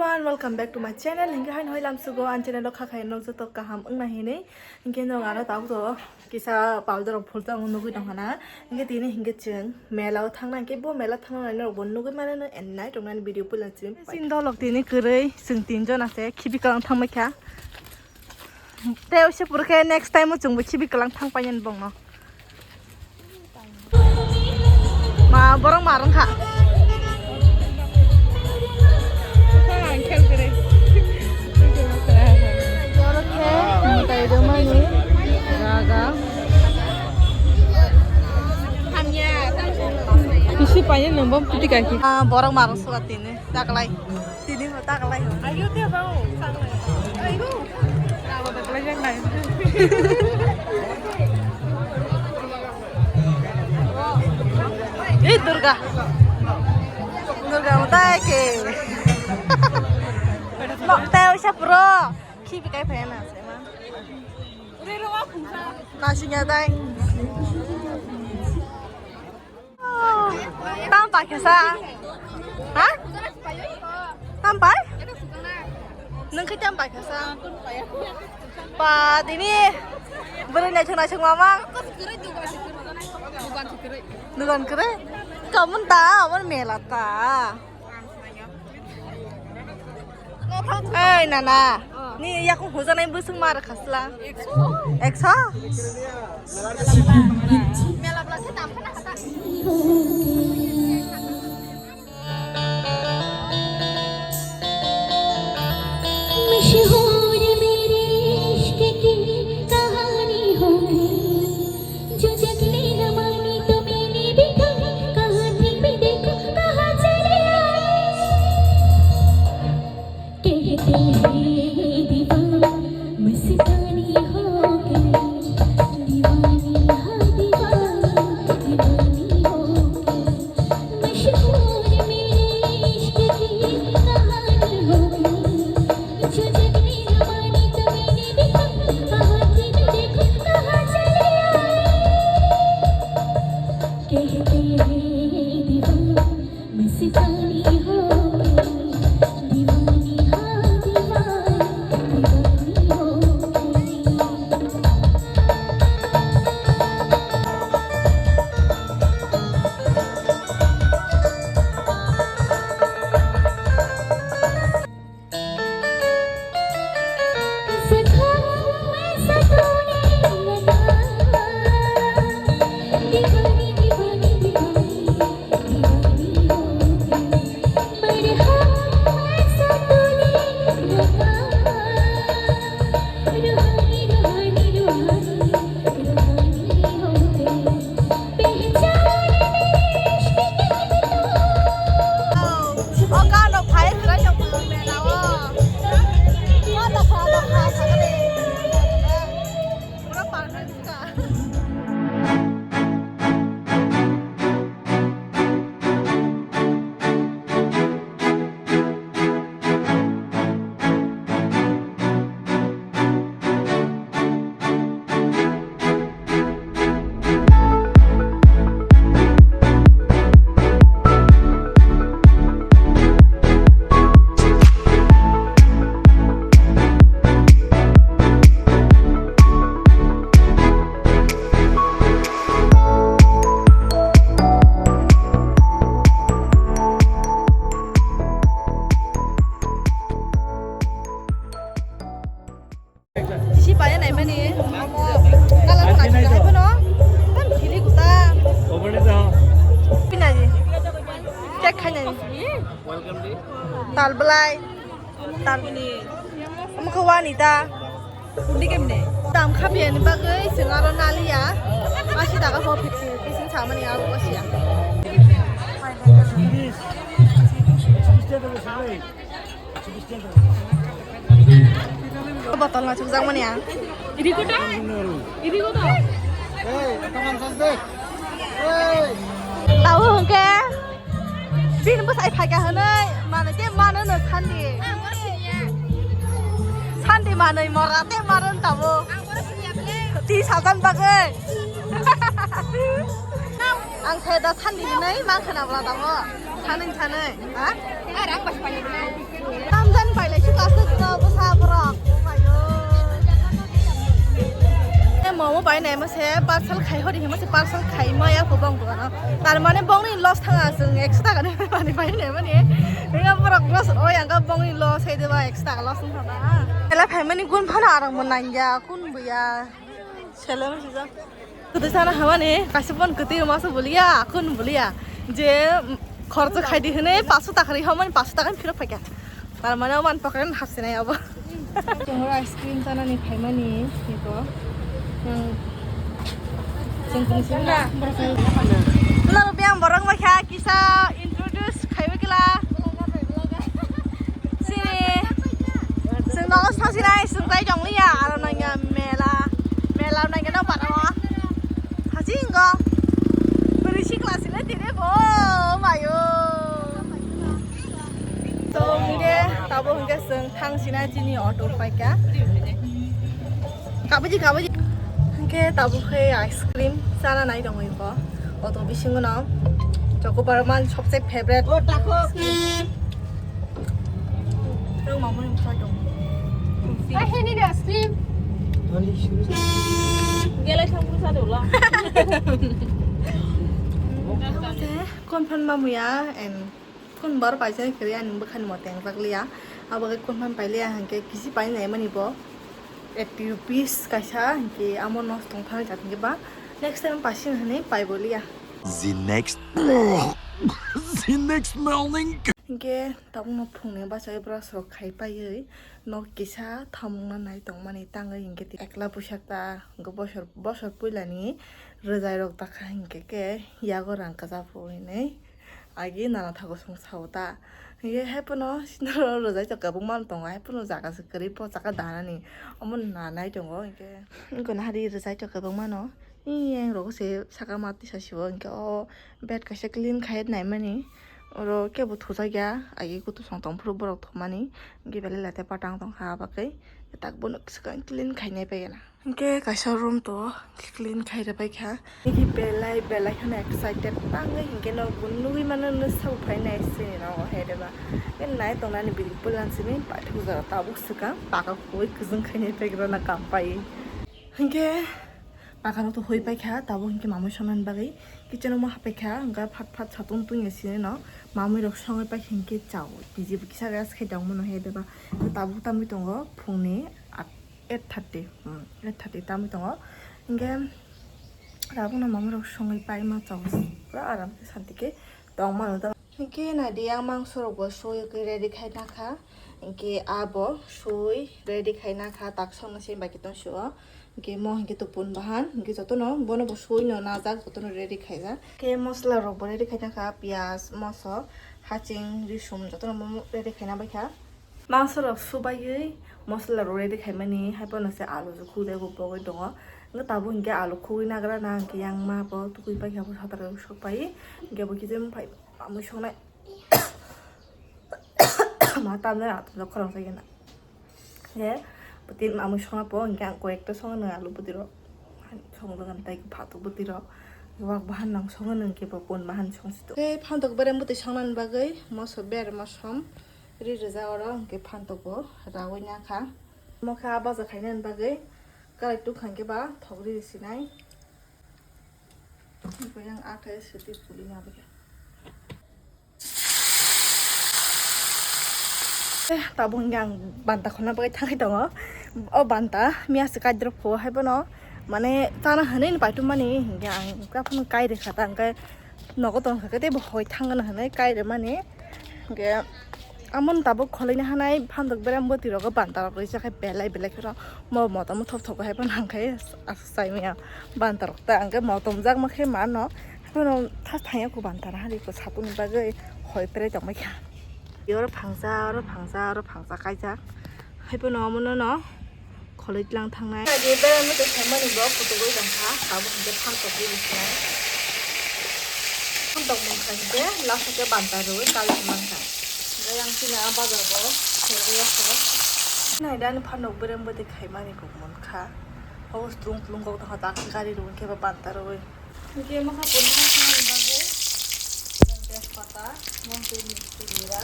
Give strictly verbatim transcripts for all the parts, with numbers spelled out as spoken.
And welcome back to my channel. Hinkhe haino hoi lamsugo ang channel o kha khai nok joto kaham wngna hinwi. Hinkhe nok ano tabuk to kisa powder rok phulsa ang nugwi tongkha na. Hinkhe tini hinkhe chwng mela o thangna hinkhe bo mela thangna nai norok bo nugwi mano no and nai tongnani video puila chwng. Sin dolok tini kwrwi chwng tin jona se khibi kalang thangbai kha. Tei oise puro khe next time o chwngbo khibi kwlang thang painani bongno. Ma borok ma rwngkha. Borok khe mwtai rwmani jaga. Bisi painani nwng bo puti kaki. Ah, borok ma rwngsuka tini. Taklai. Tini bo taklai. Ayo, dia bau. Ayo. Taklai yang lain. Eh, Durga. Durga, utai ke. Nok teo siya puro. Khibi kai phai na, sema. Nasinya tai. Tam pai kha sa? Ha? Tam pai? Nwng khe tam pai kha sa? Pa, tini bwrwi naithok naithok mamang. Dugan kwrwi? Kamun ta, amar mela ta. Ei, nana. Ni yakung hujanai bwswng ma rwkha sla? Ekso? मशहूर मेरे इश्क की कहानी हो गई। जो जग ने न मानी तो मैंने भी ठानी, कहाँ थी मैं देखो, कहाँ चले आए। कहते हैं दीवाना, मस्तानी हो गई। दीवानी, हाँ दीवानी, दीवानी हो गई। मशहूर मेरे इश्क की कहानी हो गई। जो जग ने न मानी तो मैंने भी ठानी, कहाँ थी मैं देखो, कहाँ चले आए। कहते हैं दीवाना, मस्तानी हो गई, दीवानी, हाँ दीवानी, दीवानी हो गई। Sisi paya naimani, omo, kalar ko naisik hai phano, tam khili kuta. Pinaji, cake khainani. Tal belai, tal. Omo khe wani ta. Undi kemne? Tam khapiani bagwi chwng aro naliya. Masi daga ho phikni, kising samani aro wasiya. Botol no chukjakmani ang. Iri kota? Iri kota? Tabo hwnkhe bini bwsai phaikha hwnwi manwi tei mano no Sandi. Sandi manwi mora tei maro tabo. Ti sajan bagwi. Ang se da Sandi hinwi ma khwna bwla tamo. Sanwi sanwi. Ha? Tamjak. Painai mo se parcel khai hori himo se parcel khai maya ko bong ko no. Tar mane bong ni loss thanga sung ekso taka ni mani painai mani. Ega borok loss oi ang ka bong ni loss hai de ba ekso taka loss thanga. Ela phai mani gun phana arang mo nangya kun buya. Sele mo sija. Kudu sana hamani kasipon kuti maso buliya kun buliya. Je khorcho khai di hene paso taka ri hamani paso taka phirok phaikya. Tar mane oman pocket hapsinai abo. Chwng oro ice cream chanani phaimani eko. Chwng tong sini na. Nalo biyang borok bai kha kisa introduce khaiwi kila. Sini. Chwng nogo sasinai chwng tai tong liya aro nangya mela. Mela nangya no bana. Hajingo. Beri sikla sini tini bo mayo. To hingke tabo hingke chwng thang sina chini auto paikha. Kabuji kabuji. Hingke tabo khe ice cream chana nai tongwi bo. Auto bisingo no Choco Bar man sobse favorite. O tako. Tong mamuni msa tong. Ai hini da ice cream. Gelai thang pusa dola. Kon phan mamuya and Kun bar paisa kwrwi ani bwkhani mo tengjak liya. Abo khe kun phan pailiya hinkhe kisi pai naimani bo eighty rupees kaisa hinkhe amo nosto wng thani jat hinkhe ba next time paising hinwi paibo liya. The next, the next morning. Hinkhe tabukno phungni bachai brush rok khai paiwi nok kisa thamungna nai tongmani tangwi hinkhe ekla puisa ta hinkhe bosor bosor puilani rwjai rok takha hinkhe khe yago rang kwchapui hinwi. Agi nana thago song sao ta. Hinkhe hai phano sinaro rwjai tok kwbangma tongo, hai phano jaga se kwrwi po chaka danani. Omo nanai tongo hinkhe. Guna hari rwjai tok kwbangma no. Iyang rogo se saka ma tisa sibo hinkhe o bed kaisa clean khai naimani. Oro kebo thujakya, agi kutu song tongphuru borok thumani. Hinkhe belai late patang tongkha abakhe. Tak bono swkang clean khainai paigana. Hinkhe kaisa room to clean khai rwbaikha. Nini belai belai kheno excited tangwi hinkhe no bo nugwi mano no sabo phainai sini no o hai rwba. Hinkhe nai tongnani bini puila simi paithak jora tabuk swkang paka khoi kwchwng khainai paigrana kampaiwi. Hinkhe paka no to hoi paikha tabuk hinkhe mamwi songnani bagwi kitchen o mo hapaikha hinkhe phat phat satung tungya sini no mamwi rok songwi paikha hinkhe chao kijibo kisa gas khai tongmano hai rwba. Tabuk tamwi tongo phungni eight thirty, hmm, eight thirty tamwi tongo. Hinkhe tabukno mamwi rok songwi pai ma chao pura aram khe santi khe tong mano. Hinkhe naidi yang mangso rok bo sui khe ready khai nakha. Hinkhe abo sui ready khai nakha tak songno se bai khe tong sio. Hinkhe mo hinkhe tupun bahan hinkhe jotono bono bo sui no najak jotono ready khaijak. Hinkhe mosola rok bo ready khai nakha piyaj moso haching risum jotono mo ready khaina baikha. Mangso rok subaiwi mosola rok ready khaimani, hai phano se alu rok khukjagwi pogwi tongo. Wngkha tabuk hinkhe alu khugwi nagra na hinkhe yang ma bo tukui paikha bo satra rok sok pai hinkhe bo kisa mamwi songnai ma tamnai atomjak khorang sai gana. Hinkhe bwtwi mamwi songna po hinkhe ang koi ekta songno alu bwtwi rok songjak tei phatok bwtwi rok wak bahan nang songno hinkhe bo pun bahan songsi tongo. Tei phantok berem bwtwi songnani bagwi moso berma som. Ri rwjak oro hwnkhe phantok bo rawi nakha. Omo khe ah baja khainani bagwi kwlai tuk kha hwnkhe ba thok ri sinai. Hwnkhe yang ah khe swtwi puli ya bwkhe. Eh, tabuk hwnkhe ang banta khorna bagwi thangwi tongo. O banta miya se kaidrop kho hai bono mane chana hwnwi ni paitum mani hwnkhe ang ta phano kai rwkha ta hwnkhe. Nogo tongkha khe tei bo hoi thangna hinwi kairwmani. Hwnkhe amoni tabuk kholoina hanai phantok berem bwtwi rogo banta rok risa khai belai belai kheno mo motom thop thop hai phano hwnkhe aswk chai manya banta rok ta hwnkhe motom jakma khe mano haphano thas thangya kho banta hari kho satuni bagwi hoi prai tongbai kha. Oro phangsa oro phangsa oro phangsa kaijak hai phano omono no. Kholoi tlang thangnai. Agi berang no tongmani bo kutugwi tongkha. Abo hwnkhe phantok ri sinai. Phantok mungkha hwnkhe last o khe banta rwui kari mankha. Hwnkhe yang chini a bazar bo serwi yokho. Nai dani phantok bereng bwtwi khaimani kok mankha. Obo strung tlung kok tongkha tak gari rwui khe ba banta rwui. Hwnkhe mokha pon ma swnamni bagwi tejpata, montri, misti, jira.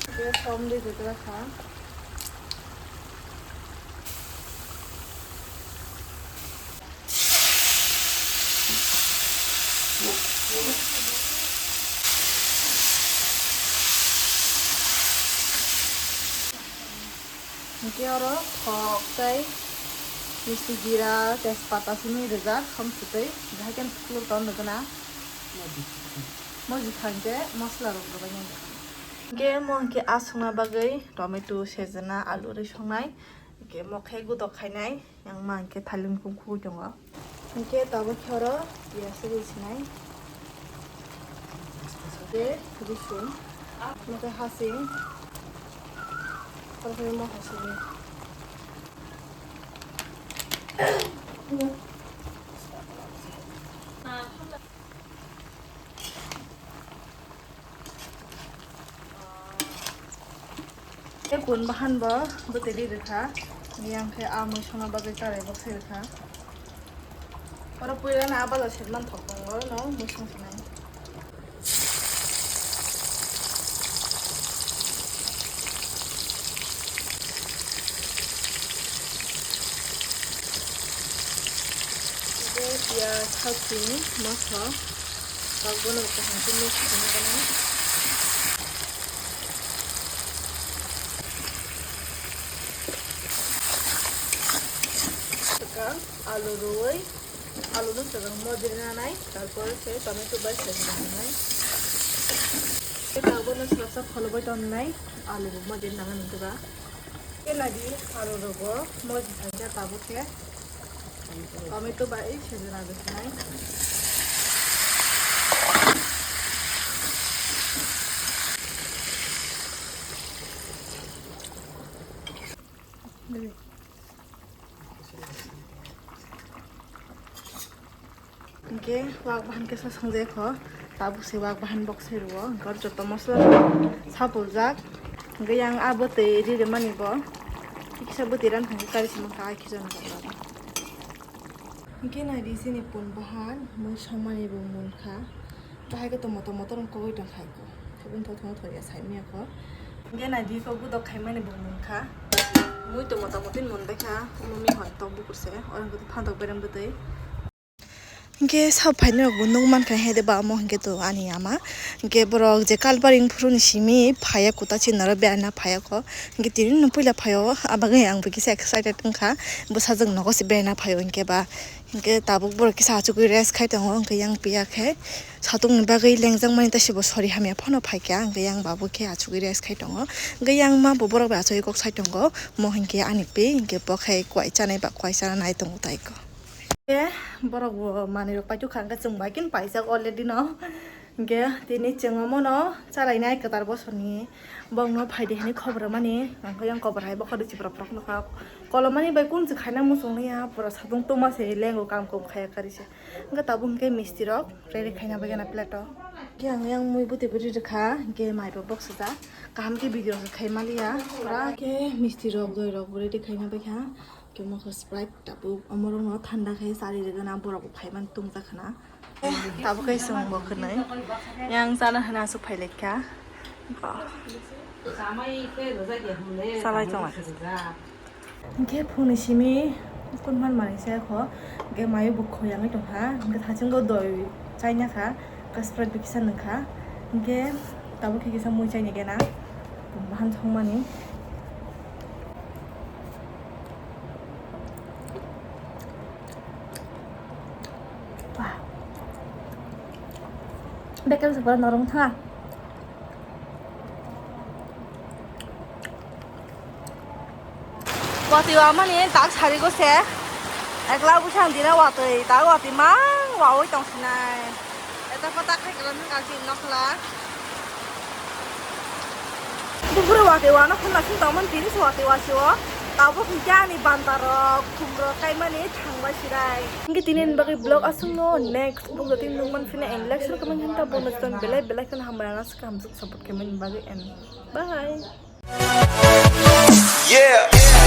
Hwnkhe som ri rwgra kha. Hingke oro thok tei misti jira, tejpata simi rijak, hamsitwi, bahai khe phuluk ton rwgwna. Moji thangkhe mosla rok rwbainai. Hingke mo hingke aswkna bagwi tomato, sejena, alu rwi songnai. Hingke mo khe gudok khainai. Yang ma hingke thalim kum khugui tongo. Hingke tabuk khe oro piyaj rwi sinai. Tei rosong. Hingke hasing. Oro khe mo hasing. Tei kun bahan bo bwtwi ri rwkha. Yang khe a mui songna bagwi karai boksai rwkha. Oro puila na a bazar side man thok tongo, oro no mui song sanai. Tei piyaj, hasing, mosla, bakbono kaham khe mix khaina gana. Swkang alu rwui, alu no swkang mojri nanai, tarpor se tomato bai se nanai. Tei bakbono swkang sa kholobai tonnai, alu bo mojri nanai nungkha. Khe naidi, aro rogo moji thangkhe tabuk khe tomato bai sejena rwkhnai. Hingke wak bahan kesa songjak kho, tabuk se wak bahan bok se rwo, hingke oro joto mosla rok sapuljak, hingke yang a bwtwi ri rwmani bo, kisa bwtwi ran thangkhe kari se mankha, a khichari jaga. Hingke naidi chini pun bahan, mui songmani bo munkha, bahai khe tomato motor wng kogoi tongkha iko, thubun thothono thoriya saimanya kho, hingke naidi kok budok khaimani bo munkha, mui tomato motwi munbaikha, omo mi hwn tok bukur se, oro hingke phantok berem bwtwi. Hingke sab phainai rok bo nukmankha, hede ba omo hingke to ani ama. Hingke borok je kalbaring phuru ni simi phaiya, kuta chinaro berana phaiya kho. Hingke tini no puila phaio, abagwi ang bo kisa excited wngkha. Bwsajwk nogo se berana phaio hingke ba. Hingke tabuk borok kisa achugwi rest khai tongo, hingke yang piya khe satung ni bagwi lengjak mani, tei se bo sori hamya phano phaikha, hingke yang ba bo khe achugwi rest khai tongo. Hingke yang ma bo borok bai achugwi kok sai tongo, mo hingke ani pi, hingke bo khe kwai chanai ba kwai chana nai tongo tai kho. Khe borok bo manwi rok paitugkha, hwnkhe chwng bai khe paijak already no. Hwnkhe tini chwng omono chalainai kwtal bosorni bokno phaidi hinwi khobor rwmani, hwnkhe yang kobor hai bokhorok chipra phorok nukha. Kolomani bai kung chwng khaina muchung liya, pura satung tuma se lengo, kam kum khaya kari se. Hwnkhe tabuk hwnkhe misti rok ready khaina bagwi na plate o. Hwnkhe ang yang mui bwtwi bwtwi rwkha, hwnkhe mai bo boksajak. Kaham khe video se khai maliya. Pura khe misti rok, doi rok bo ready khaina bagwi kha. Khe mokhe Sprite tabuk omorokno thanda khe chari rwgwna, borok bo phaimani tongjakhna. Tabuk khe chwng bo khwnwi yang chana hwnwi aswk phailaikha. Chalai tonglaikha. Hwnkhe phungni simi kunman manwi se kho, hwnkhe mayo bo khoi yangwi tongkha, hwnkhe thachingbo doi chaina kha. Ka Sprite bai kisa nungkha, hingke tabuk khe kisa mui chaini gena, bahan songmani. Wah. Beker se pura norom tha. Watwi wamani tak sarigo se. Ekla bwsang dina watwi, tak watwi mang wawi tongsinai. Eta pata khai kalam ni kalchi nokla. Bufuru watwi wano khumna sing tongmani tini se watwi wasio. Tabuk hingke ani banta rok, khum rok kaimani thangbai sirai. Hingke tini ni bagwi vlog aswkno, next vlog o tini nukman phina and like share comment hinta bonus ton belai belai kheno hambai ang aswk hamswk support khaimani bagwi and bye. Yeah.